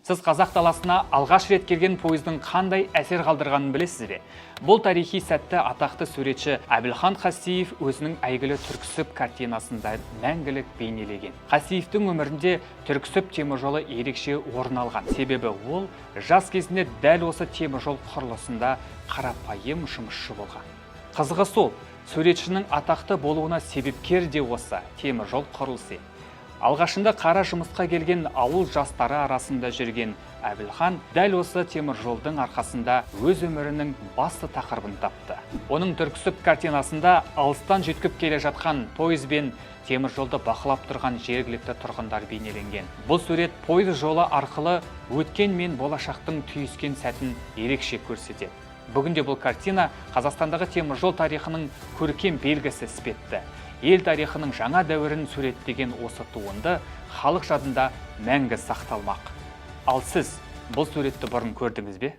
Сіз қазақ даласына алғаш рет келген пойыздың қандай әсер қалдырғанын білесіз бе? Бұл тарихи сәтті атақты суретші Әбілхан Қастеев өзінің әйгілі «Түрксіб» картинасында мәңгілік бейнелеген. Қастеевтің өмірінде Түрксіб теміржолы ерекше орын алған. Себебі ол жас кезінде дәл осы теміржол құрылысында қарапайым жұмысшы болған. Қызығы сол, суретшінің атақты болуына себепкер де осы теміржол құрылысы еді. Алғашында қара жұмысқа келген ауыл жастары арасында жүрген Әбілхан дәл осы теміржолдың арқасында өз өмірінің басты тақырыбын тапты. Оның «Түрксіб» картинасында алыстан жүйткіп келе жатқан пойыз бен теміржолды бақылап тұрған жергілікті тұрғындар бейнеленген. Бұл сурет пойыз жолы арқылы өткен мен болашақтың түйіскен сәтін ерекше көрсетеді. Бүгінде бұл картина Қазақстандағы теміржол тарихының көркем белгісі іспетті. Ел тарихының жаңа дәуірін суреттеген осы туынды халық жадында мәңгі сақталмақ. Ал сіз бұл суретті бұрын көрдіңіз бе?